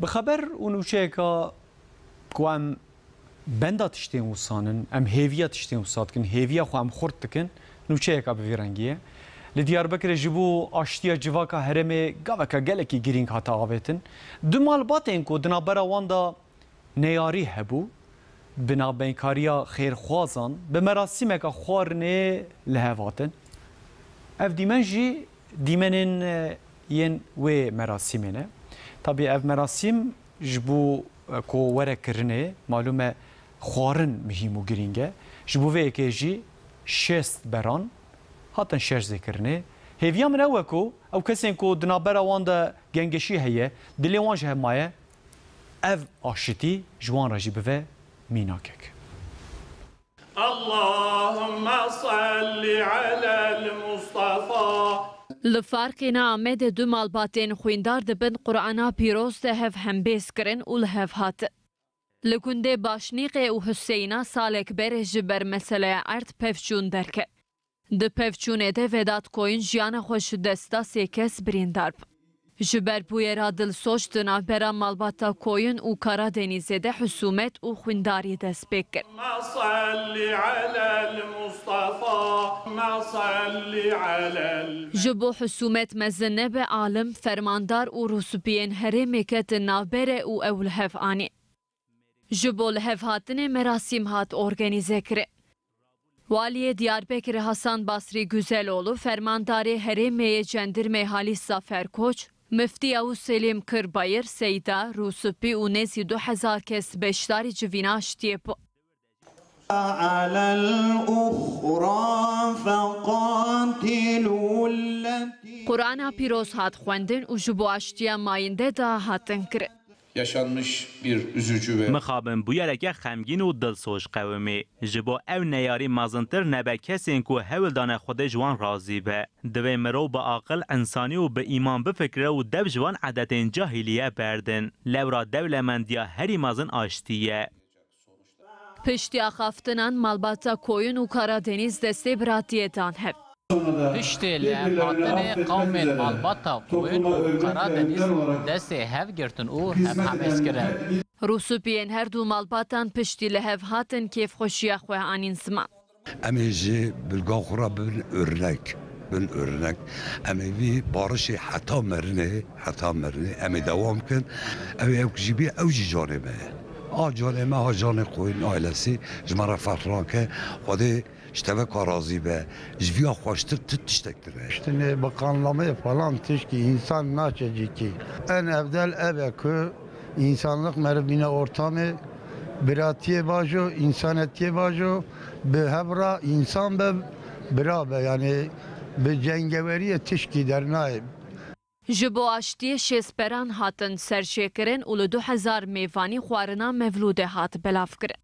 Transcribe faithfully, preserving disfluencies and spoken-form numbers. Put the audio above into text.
Bi xeber û nûçeyeka ku em benda tiştên wisan in, em hêviya tiştên wisa dikin, hêviya xwe em xurt dikin, nûçeyeka bi vî rengî ye. Li Diyarbekirê ji bo aştiya civaka herêmê gaveke gelekî girîng hate avêtin. Du malbatên ku di navbera wan de neyarî hebû, bi navbenkariya xêrxwazan, bi merasîmeke xwarinê li hev hatin. Ev dîmen jî dîmenên, e, yên wê merasîmê ne. Tabî ev merasîm ji bo, e, ku were kirinê, malûm e xwarin muhîm û girîng e. Ji bo vê yekê jî şêst beran hatin şêrzê kirinê. Hêviya min ew e ku ew kesên ku di navbera wan de gengeşî heye, dilê wan ji hev maye, ev aşitî ji wan re jî bive mînakek. Allahümme salli alel Mustafa. Li Farqîna Amedê du malbatên xwîndar di bin Qur'ana Pîroz de hev hembêz kirin û li hev hatin. Li gundê Başnîqê û Huseyna salek berê ji ber meseleya erd pevçûn derket. Di pevçûnê de Vedat Koyun jiyana xwe ji dest da, sê kes birîndar bûn. Ji ber bûyera dilsoz di navbera malbata Koyun û Karadenîzê de husûmet û xwîndarî dest pê kir. Salli alel Mustafa, salli alel Ji bo husûmet mezin nebe, alim, fermandar û rûspiyên herêmê ketin navberê û ew li hev anî. Ji bo li hev hatinê merasîm hat organîze kirin. Waliyê Diyarbekirê Hasan Basrî Güzeloğlu, fermandarê herêmê yê cendirmê Halis Zafer Koç, Miftî Yavuz Selîm Kırbayır, Seyda, Rûsipî û nêzî du hezar kes beşdarî civîna aştiyê bû. Alel uxra feqatilû lletî Qur'ana Pîroz hat xwendin û ji bo aştiya mayînde da hatin kirin. Yaşanmış bir üzücü ve Mixabin bûyereke xemgîn û dilsoz qewimî. Ji bo ew neyarî mezintir nebe kesên ku hewl dane Xwedê ji wan razî be. Divê mirov bi aqil, însanî û bi îman bifikire û dev ji van edetên cahîlîye berdin. Lewra dewlemendiya herî mezin aştî ye. Piştî axaftinan malbata Koyun û Karadenîz destê biratiyê dan hev. Piştî li hev hatinê qewmên malbata Koyun û Karadenîz destê hev girtin û hev hemêz kirin. Rûsûpiyên her du malbatan piştî li hev hatin kêfxweşiya xwe anîn ziman. Em ê ji bilga xwe re bibin örnek, bin örnek. Em ê vî barişê heta merinê, heta merinê em ê dewam kin. Ew ê ew jî bî, ew jî canê me ye. A canê me, ha canê Koyun ailesî ji me re ferq nake. Xwedê ji teveka razî be. Ji viya xweştir tu tiştek tune ye. Ştinê bi kanlamê falan tişkî însan naçe cîkî. En evdel ev e ku însanlik meriv bîne ortamê biratiyê bajo, însanetiyê bajo, bi hev re însan be, bira be. Yanî bi cengeweriyê tişkî dernayê. Ji bo aştiyê şêst beran hatin serjêkirin û li du hezar mêvanî xwarina mevlûdê hat belavkirin.